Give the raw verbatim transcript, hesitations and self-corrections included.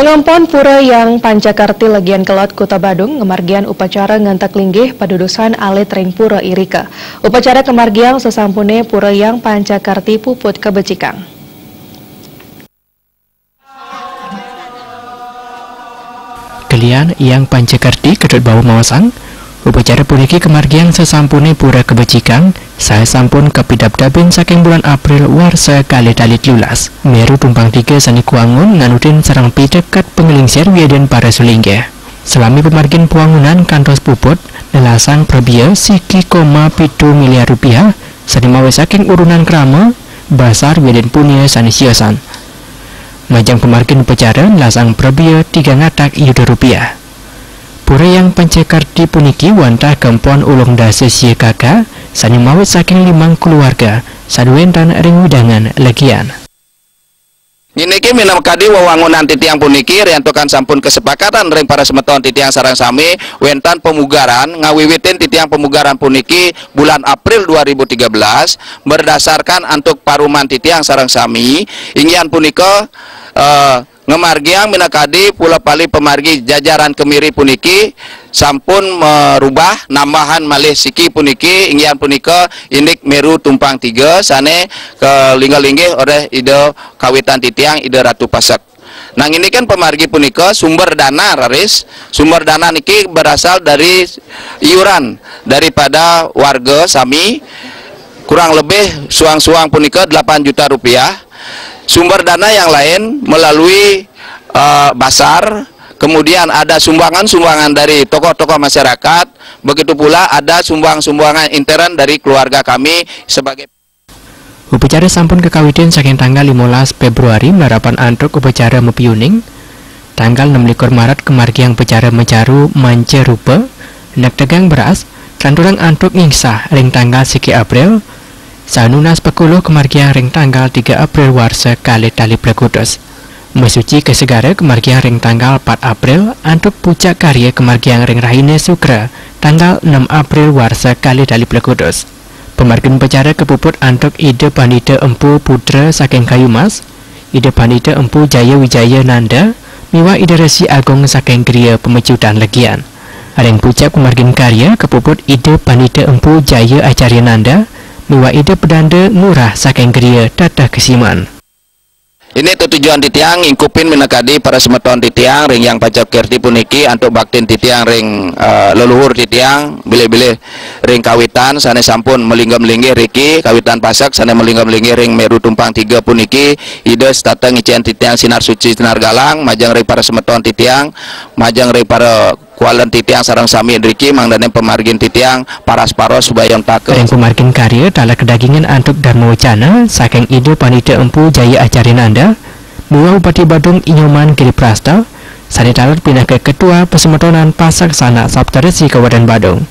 Pangempon Pura Hyang Pancakerti Legian Kelod Kuta Badung ngamargiang upacara ngentek linggih padudusan alit ring pura irika. Upacara kamargiang sasampune Pura Hyang Pancakerti puput kabecikang. Kelian Hyang Pancakerti Ketut Bau maosang, upacara puniki kamargiang sasampune pura kabecikang, saha sampun kapidabdabin saking bulan April warsa kalih tali telulas. Meru tumpang tiga sane kawangun nganutin sareng piteket panglingsir wiadin para sulinggih. Salami pamargin pawangunan kantos puput, nelasang prabia siki koma pitu miliar rupiah, sane mawi saking urunan krama, basar wiadin punia sane siosan. Majeng pamargin upacara nelasang prabia tigang atak yuta rupiah. Pura Hyang Pancakerti puniki wantah kempon ulung dasa sia kaka, sane mawi saking limang kulawarga, sane wenten ring wewidangan Legian. Nginiki minakadi wewangunan titiang puniki riantukan sampun kesepakatan ring para semeton titiang sareng sami wenten pemugaran, ngawiwitin titiang pemugaran puniki bulan April dua ribu tiga belas, berdasarkan antuk paruman titiang sareng sami, inggihan punika, eh, ngamargiang minakadi pula pali pamargi jajaran kemiri puniki sampun merubah nambahan malih siki puniki, inggihan punika indik Meru Tumpang Tiga sane kalingga-linggih oleh Ida kawitan titiang, Ida Ratu Pasek. Nah, nginikan pamargi punika sumber dana, raris sumber dana niki berasal dari iuran daripada warga sami, kurang lebih suang-suang punika delapan juta rupiah. Sumber dana yang lain melalui, eh, basar, kemudian ada sumbangan-sumbangan dari tokoh-tokoh masyarakat, begitu pula ada sumbang-sumbangan intern dari keluarga kami sebagai. Upacara sampun kakawitin saking tanggal limolas Februari malarapan antuk upacara mapiuning. Tanggal enam likur Maret kamargiang upacara macaru manca rupa, nektegang beras, kalanturang antuk ngingsah ring tanggal siki April, sanunas pekuluh kamargiang ring tanggal tiga April warsa kalih tali plekutus. Masuci ka segara kamargiang ring tanggal pat April, antuk pucak karya kamargiang ring rahina Sukra, tanggal enam April warsa kalih tali plekutus. Pamargin upacara kapuput antuk Ida Pandita Empu Putra saking Kayu Mas, Ida Pandita Empu Jaya Wijaya Nanda, miwah Ida Resi Agung saking Griya Pamecutan Legian. Ring pucak pamargin karya kapuput Ida Pandita Empu Jaya Acarya Nanda, miwah Ida Pedanda Ngurah saking Griya Teteh Kesiman. Ini tetujuan titiang ngingkupin minakadi para semeton titiang ring Hyang Pancakerti puniki antuk baktin titiang ring, eh, leluhur titiang, bilih-bilih ring kawitan sane sampun malinggem-linggih riki, kawitan Pasek sane malinggem-linggih ring Meru Tumpang Tiga puniki, Ida setata ngicen titiang sinar suci sinar galang majeng ring para semeton titiang, majeng ring para kualan titiang sareng sami driki, mangdane pamargin titiang paras-paros subayontaka. Ring pamargin karya taler kadagingan antuk Dharma Wacana saking Ida Pandita Empu Jaya Acarya Nanda, miwah Bupati Badung Inyoman Giri Prasta, sane taler pinaka Ketua Pasemetonan Pasek Sanak Saptarsi Kabupaten Badung.